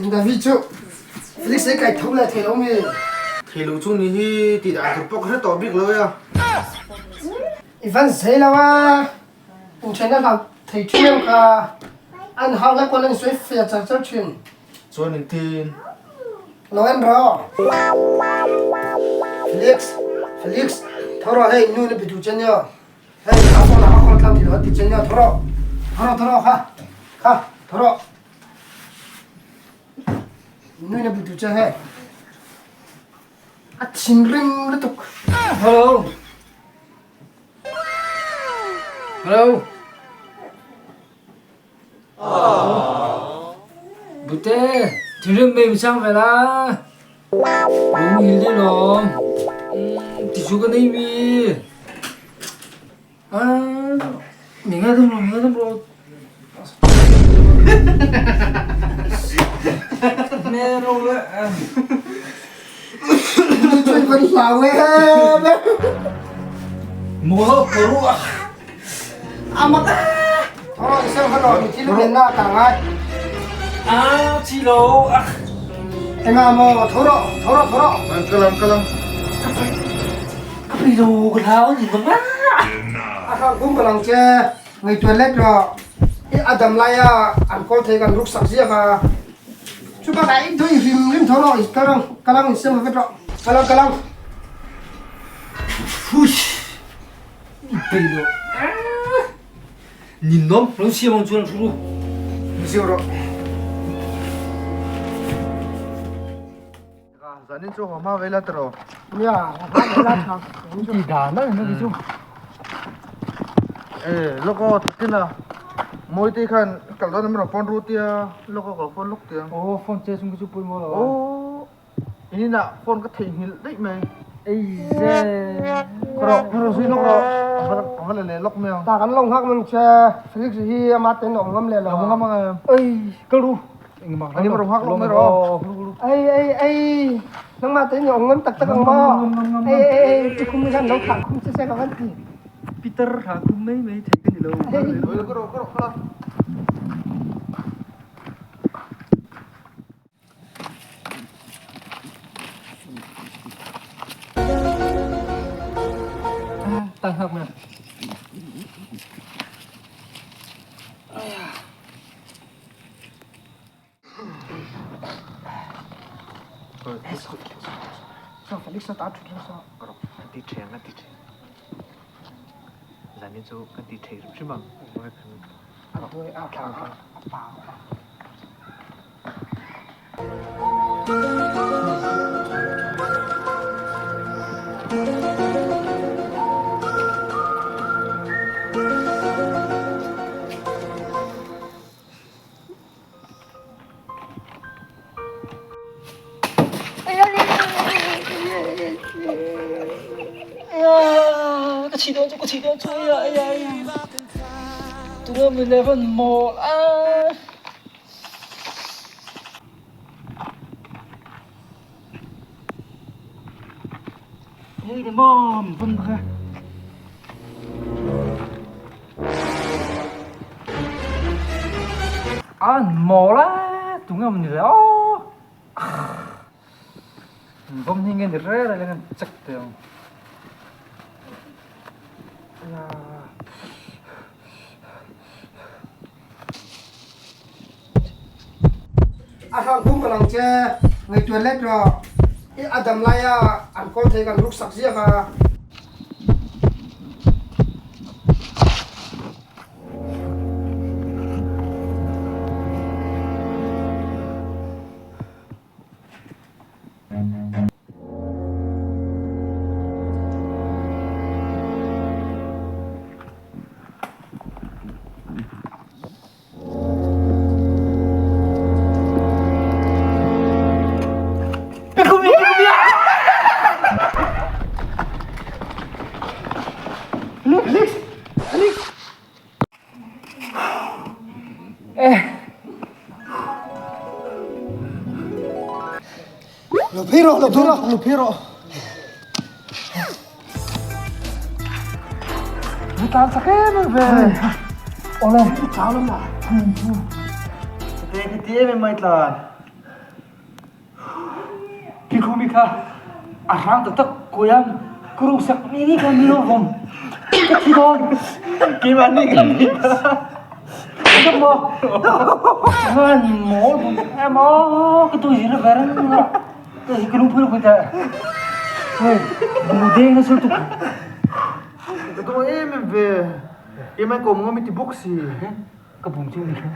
David chu Felix ei kai tho le thei lo mi. Thei lo chu ni hi tih dan tur pawh ka hre tawh bik lo e a. I van zei lo a, inthen a hlau thei thin em kha, an hau lai kual an sawi fiah char char thin. Chuan engtin? Lo en rawh. Felix, Felix, tho rawh hei nu na bitu che nia. Hei a phone ah a call tlang ti lo a ti che nia tho rawh. Tho rawh tho rawh kha, kha tho rawh. Nu na bitu che hei. A thinrim lutuk. Hello. Hello. Bute, thinrim mai mi chang ve la. Lung hil deuh lawm. Ti chu ka nei mi. Ah, mi ngai dam ro, mi ngai dam ro. Me ro le. Chuan van hlau e. Mo ko ru. Amak a. Thoro isang halo mi thil men na ka ngai. A chi lo. Enga mo thoro thoro thoro. An kalam kalam. Ka pi lo ka hlau ni ma. A hang kum kalang che ngai tuan let ro. I adam lai a an kol thei kan ruk sak ziak a. Chu ba kai doi rim rim thoro i kalang kalang isem vet ro. Kalang kalang. Fush. Peilo. Ninawm lo siam ang chuan ru. Siam ro. Zanin chu homa vela tro. Ya, ha vela tha. Ti dan na na chu. Eh, loko takina. Moi te khan kal don amro phone ru tia, loko ko phone lok tia. Oh, phone che chung chu pui mo lo. Oh. Ini na phone ka thei hil dei mai. Ei ze. Kro, kro zui lok ro. Ava le le lok mai ang. Ta kan long hak mang che Felix hi ama ten ong ngam le lo. Ngam ngam ang. Ei, kal ru. Ani ma rong hak lok mai ro. Ei ei ei. Nang ma ten ong ngam tak tak ang ma. Ei ei ei, ti khum khan lo thah khum che se ka van ti. Peter tha khum mai mai thei ka ni lo. Kro kro kro. Tan học nè. So Felix ta thu sa. Kan ti ṭhiang kan ti ṭhiang. Zanin chu kan ti thei hrim hrim ang. A buai a thla a pa. Ka thi dawn chu ka thi dawn chu ai ai tunge min le van mawl a. Hei ni maw min van kha. An mawl a tunge min le aw. Bawm hi nge ni reng reng an check teh ang. A hrang kum ka lang che ngaihtuah let rawh i a dam lai a an kawl thei kan ruk sak ziak a. Lo phei rawh, lo phei rawh, lo phei rawh. Ni tlan sak em em ve. Ole, chau lam la. Te ti em em mai tlan. mi kha a hrang tak tak kawiam ka ruk sak mi ni kha mi lo vawm ka thi dawn. Keimahni kan ni kha. Ka maw ngan mawl em aw ka tu zir ve reng a ka hi ka lungphu luk ta hei bu deng na sul tuk. Ka duh em em ve. Keimah kawm ngam i ti bawk si. Ka bum chu ni kha.